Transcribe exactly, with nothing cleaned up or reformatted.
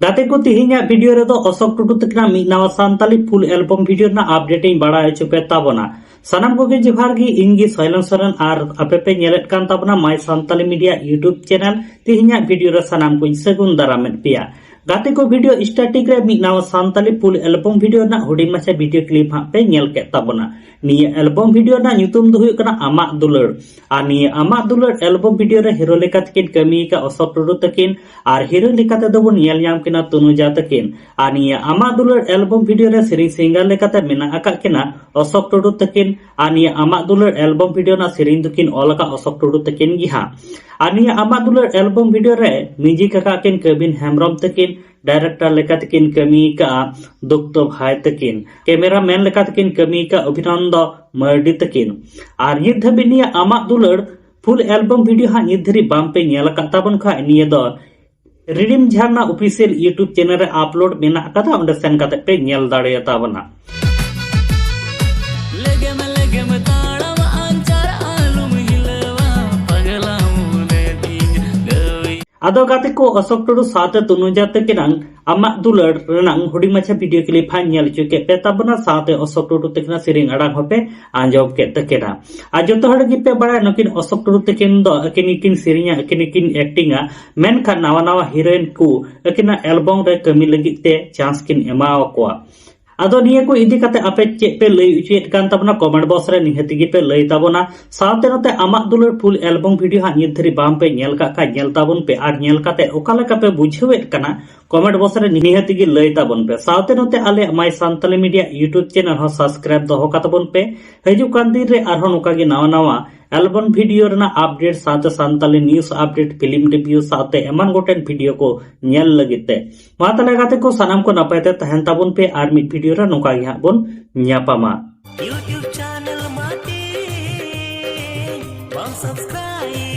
ᱜᱟᱛᱮ ᱠᱚ, ᱛᱤᱦᱤᱧᱟᱜ ᱵᱷᱤᱰᱤᱭᱳ ᱨᱮᱫᱚ ᱚᱥᱳᱠ ᱴᱩᱰᱩ ᱛᱟᱹᱠᱤᱱᱟᱜ ᱢᱤᱫ ᱱᱟᱣᱟ ᱥᱟᱱᱛᱟᱞᱤ ᱯᱷᱩᱞ ᱮᱞᱵᱚᱢ ᱵᱷᱤᱰᱤᱭᱳ ᱨᱮᱱᱟᱜ ᱟᱯᱰᱮᱴ ᱤᱧ ᱵᱟᱲᱟᱭ ᱦᱚᱪᱚ ᱯᱮ ᱛᱟᱵᱚᱱᱟ᱾ ᱥᱟᱱᱟᱢ ᱠᱚᱜᱮ ᱡᱚᱦᱟᱨ ᱜᱮ, ᱤᱧ ᱜᱮ ᱥᱚᱭᱞᱚᱱ ᱥᱚᱨᱮᱱ ᱟᱨ ᱟᱯᱮ ᱯᱮ ᱧᱮᱞᱮᱫ ᱠᱟᱱ ᱛᱟᱵᱚᱱᱟ My Santali Media YouTube channel᱾ ᱛᱤᱦᱤᱧᱟᱜ ᱵᱷᱤᱰᱤᱭᱳ ᱨᱮ ᱥᱟᱱᱟᱢ ᱠᱚᱧ ᱥᱟᱹᱜᱩᱱ ᱫᱟᱨᱟᱢᱮᱫ ᱯᱮᱭᱟ᱾ ᱜᱟᱛᱮ ᱠᱚ, ᱵᱷᱤᱰᱤᱭᱳ ᱥᱴᱟᱨᱴᱤᱝ ᱨᱮ ᱢᱤᱫ ᱱᱟᱣᱟ ᱥᱟᱱᱛᱟᱞᱤ ᱯᱷᱩᱞ ᱮᱞᱵᱚᱢ ᱵᱷᱤᱰᱤᱭᱳ ᱨᱮᱱᱟᱜ ᱦᱩᱰᱤᱧ ᱢᱟᱪᱷᱟ ᱵᱷᱤᱰᱤᱭᱳ ᱠᱞᱤᱯ ᱦᱟᱸᱜ ᱯᱮ ᱧᱮᱞ ᱠᱮᱫ ᱛᱟᱵᱚᱱᱟ᱾ ᱱᱤᱭᱟᱹ ᱮᱞᱵᱚᱢ ᱵᱷᱤᱰᱤᱭᱳ ᱨᱮᱱᱟᱜ ᱧᱩᱛᱩᱢ ᱫᱚ ᱦᱩᱭᱩᱜ ᱠᱟᱱᱟ ᱟᱢᱟᱜ ᱫᱩᱞᱟᱹᱲ᱾ ᱟᱨ ᱱᱤᱭᱟᱹ ᱟᱢᱟᱜ ᱫᱩᱞᱟᱹᱲ ᱮᱞᱵᱚᱢ ᱵᱷᱤᱰᱤᱭᱳ ᱨᱮ ᱦᱤᱨᱳ ᱞᱮᱠᱟ ᱛᱮᱠᱤᱱ ᱠᱟᱹᱢᱤ ᱟᱠᱟᱫ ᱚᱥᱳᱠ ᱴᱩᱰᱩ ᱛᱟᱹᱠᱤᱱ, ᱟᱨ ᱦᱤᱨᱳᱭᱤᱱ ᱞᱮᱠᱟ ᱛᱮᱫᱚ ᱵᱚᱱ ᱧᱮᱞ ᱧᱟᱢ ᱠᱤᱱᱟ ᱛᱩᱱᱩᱡᱟ ᱛᱟᱹᱠᱤᱱ᱾ ᱟᱨ ᱱᱤᱭᱟᱹ ᱟᱢᱟᱜ ᱫᱩᱞᱟᱹᱲ ᱮᱞᱵᱚᱢ ᱵᱷᱤᱰᱤᱭᱳ ᱨᱮ ᱥᱮᱨᱮᱧ ᱥᱤᱝᱜᱟᱨ ᱞᱮᱠᱟᱛᱮ ᱢᱮᱱᱟᱜ ᱟᱠᱟᱫ ᱠᱤᱱᱟ ᱚᱥᱳᱠ ᱴᱩᱰᱩ ᱛᱟᱹᱠᱤᱱ᱾ ᱟᱨ ᱱᱤᱭᱟᱹ ᱟᱢᱟᱜ ᱫᱩᱞᱟᱹᱲ ᱮᱞᱵᱚᱢ ᱵᱷᱤᱰᱤᱭᱳ ᱨᱮᱱᱟᱜ ᱥᱮᱨᱮᱧ ᱫᱚᱠᱤᱱ ᱚᱞ ᱟᱠᱟᱫ ᱚᱥᱳᱠ ᱴᱩᱰᱩ ᱛᱟᱹᱠᱤᱱ ᱜᱮ ᱦᱟᱸᱜ᱾ ᱟᱨ ᱱᱤᱭᱟᱹ ᱟᱢᱟᱜ ᱫᱩᱞᱟᱹᱲ ᱮᱞᱵᱚᱢ ᱵᱷᱤᱰᱤᱭᱳ ᱨᱮ ᱢᱤᱣᱡᱤᱠ ᱟᱠᱟᱫ ᱠᱤᱱ ᱠᱟᱹᱵᱤᱱ ᱦᱮᱢᱵᱨᱚᱢ ᱛᱟᱹᱠᱤᱱ, ᱰᱟᱭᱨᱮᱠᱴᱚᱨ ᱞᱮᱠᱟ ᱛᱮᱠᱤᱱ ᱠᱟᱹᱢᱤ ᱟᱠᱟᱫᱼᱟ ᱫᱩᱠᱛᱚ ᱵᱷᱟᱭ ᱛᱟᱹᱠᱤᱱ, ᱠᱮᱢᱮᱨᱟ ᱢᱮᱱ ᱞᱮᱠᱟ ᱛᱮᱠᱤᱱ ᱠᱟᱹᱢᱤ ᱟᱠᱟᱫ ᱚᱵᱷᱤᱱᱚᱱᱫᱚ ᱢᱟᱨᱰᱤ ᱛᱟᱹᱠᱤᱱ᱾ ᱟᱨ ᱱᱤᱛ ᱫᱷᱟᱹᱵᱤᱡ ᱱᱤᱭᱟᱹ ᱟᱢᱟᱜ ᱫᱩᱞᱟᱹᱲ ᱯᱷᱩᱞ ᱮᱞᱵᱚᱢ ᱵᱷᱤᱰᱤᱭᱳ ᱦᱟᱸᱜ ᱱᱤᱛ ᱫᱷᱟᱹᱵᱤᱡ ᱵᱟᱝ ᱯᱮ ᱧᱮᱞ ᱟᱠᱟᱫ ᱛᱟᱵᱚᱱ ᱠᱷᱟᱡ, ᱱᱤᱭᱟᱹ ᱫᱚ ᱨᱤᱰᱤᱢ ᱡᱷᱟᱨᱱᱟ ᱚᱯᱷᱤᱥᱤᱭᱟᱞ YouTube ᱪᱮᱱᱮᱞ ᱨᱮ ᱟᱯᱞᱳᱰ ᱢᱮᱱᱟᱜ ᱟᱠᱟᱫᱟ, ᱚᱸᱰᱮ ᱥᱮᱱ ᱠᱟᱛᱮ ᱯᱮ ᱧᱮᱞ ᱫᱟᱲᱮᱭᱟᱛᱟ ᱵᱚᱱᱟ᱾ ᱞᱮᱜᱮᱢ ᱞᱮᱜᱮᱢ ᱛᱟᱲᱟᱢ ᱟᱧᱪᱟᱨ ᱟᱞᱚᱢ ᱦᱤᱞᱟᱹᱣᱟ, ᱯᱟᱜᱽᱞᱟ ᱢᱚᱱᱮ ᱛᱤᱧ ᱜᱟᱹᱣᱤ᱾ ᱟᱫᱚ ᱜᱟᱛᱮ ᱠᱚ, ᱚᱥᱳᱠ ᱴᱩᱰᱩ ᱥᱟᱶᱛᱮ ᱛᱩᱱᱩᱡᱟ ᱛᱟᱹᱠᱤᱱᱟᱝ ᱟᱢᱟᱜ ᱫᱩᱞᱟᱹᱲ ᱨᱮᱱᱟᱝ ᱦᱩᱰᱤᱧ ᱢᱟᱪᱷᱟ ᱵᱷᱤᱰᱤᱭᱳ ᱠᱞᱤᱯ ᱦᱟᱸᱜ ᱧᱮᱞ ᱦᱚᱪᱚ ᱠᱮᱫ ᱯᱮ ᱛᱟᱵᱚᱱᱟ, ᱥᱟᱶᱛᱮ ᱚᱥᱳᱠ ᱴᱩᱰᱩ ᱛᱟᱹᱠᱤᱱᱟᱜ ᱥᱮᱨᱮᱧ ᱟᱲᱟᱝ ᱦᱚᱸᱯᱮ ᱟᱸᱡᱚᱢ ᱠᱮᱫ ᱛᱟᱹᱠᱤᱱᱟ᱾ ᱟᱨ ᱡᱚᱛᱚ ᱦᱚᱲ ᱜᱮᱯᱮ ᱵᱟᱲᱟᱭᱟ, ᱱᱩᱠᱤᱱ ᱚᱥᱳᱠ ᱴᱩᱰᱩ ᱛᱟᱹᱠᱤᱱ ᱫᱚ ᱟᱹᱠᱤᱱ ᱜᱮᱠᱤᱱ ᱥᱮᱨᱮᱧᱟ, ᱟᱹᱠᱤᱱ ᱜᱮᱠᱤᱱ ᱮᱠᱴᱤᱝᱟ, ᱢᱮᱱᱠᱷᱟᱱ ᱱᱟᱣᱟ ᱱᱟᱣᱟ ᱦᱤᱨᱳᱭᱤᱱ ᱠᱚ ᱟᱹᱠᱤᱱᱟᱜ ᱮᱞᱵᱚᱢ ᱨᱮ ᱠᱟᱹᱢᱤ ᱞᱟᱹᱜᱤᱫ ᱛᱮ ᱪᱟᱱᱥ ᱠᱤᱱ ᱮᱢᱟᱣᱟᱠᱚᱣᱟ᱾ ᱟᱫᱚ ᱱᱤᱭᱟᱹ ᱠᱚ ᱤᱫᱤ ᱠᱟᱛᱮ ᱟᱯᱮ ᱪᱮᱫ ᱯᱮ ᱞᱟᱹᱭ ᱦᱚᱪᱚᱭᱮᱫ ᱠᱟᱱ ᱛᱟᱵᱚᱱᱟ, ᱠᱚᱢᱮᱱᱴ ᱵᱚᱠᱥ ᱨᱮ ᱱᱤᱦᱟᱹᱛ ᱜᱮᱯᱮ ᱞᱟᱹᱭ ᱛᱟᱵᱚᱱᱟ᱾ ᱥᱟᱶᱛᱮ ᱱᱚᱛᱮ ᱟᱢᱟᱜ ᱫᱩᱞᱟᱹᱲ ᱯᱷᱩᱞ ᱮᱞᱵᱚᱢ ᱵᱷᱤᱰᱤᱭᱳ ᱦᱟᱸᱜ ᱱᱤᱛ ᱫᱷᱟᱹᱵᱤᱡ ᱵᱟᱝ ᱯᱮ ᱧᱮᱞ ᱠᱟᱜ ᱠᱷᱟᱡ, ᱧᱮᱞ ᱛᱟᱵᱚᱱ ᱯᱮ, ᱟᱨ ᱧᱮᱞ ᱠᱟᱛᱮ ᱚᱠᱟ ᱞᱮᱠᱟ ᱯᱮ ᱵᱩᱡᱷᱟᱹᱣᱮᱫ ᱠᱟᱱᱟ, ᱠᱚᱢᱮᱱᱴ ᱵᱚᱠᱥ ᱨᱮ ᱱᱤᱦᱟᱹᱛ ᱜᱮ ᱞᱟᱹᱭ ᱛᱟᱵᱚᱱ ᱯᱮ᱾ ᱥᱟᱶᱛᱮ ᱱᱚᱛᱮ ᱟᱞᱮᱭᱟᱜ My Santali Media YouTube channel ᱦᱚᱸ ᱥᱟᱵᱥᱠᱨᱟᱭᱤᱵ ᱫᱚᱦᱚ ᱠᱟᱛᱟᱵᱚᱱ ᱯᱮ᱾ ᱦᱤᱡᱩᱜ ᱠᱟᱱ ᱫᱤᱱ ᱨᱮ ᱟᱨᱦᱚᱸ ᱱᱚᱝᱠᱟ ᱜᱮ ᱱᱟᱣᱟ ᱱᱟᱣᱟ ᱮᱞᱵᱚᱢ ᱵᱷᱤᱰᱤᱭᱳ ᱨᱮᱱᱟᱜ ᱟᱯᱰᱮᱴ, ᱥᱟᱶᱛᱮ Santali news update, film review, ᱥᱟᱶᱛᱮ ᱮᱢᱟᱱ ᱜᱚᱴᱮᱱ ᱵᱷᱤᱰᱤᱭᱳ ᱠᱚ ᱧᱮᱞ ᱞᱟᱹᱜᱤᱫ ᱛᱮ᱾ ᱢᱟ ᱛᱟᱦᱞᱮ ᱜᱟᱛᱮ ᱠᱚ, ᱥᱟᱱᱟᱢ ᱠᱚ ᱱᱟᱯᱟᱭ ᱛᱮ ᱛᱟᱦᱮᱱ ᱛᱟᱵᱚᱱ ᱯᱮ, ᱟᱨ ᱢᱤᱫ ᱵᱷᱤᱰᱤᱭᱳ ᱨᱮ ᱱᱚᱝᱠᱟ ᱜᱮ ᱦᱟᱸᱜ ᱵᱚᱱ ᱧᱟᱯᱟᱢᱟ᱾ YouTube ᱪᱮᱱᱮᱞ ᱢᱟᱛᱮ ᱵᱟᱢ ᱥᱟᱵᱥᱠᱨᱟᱭᱤᱵ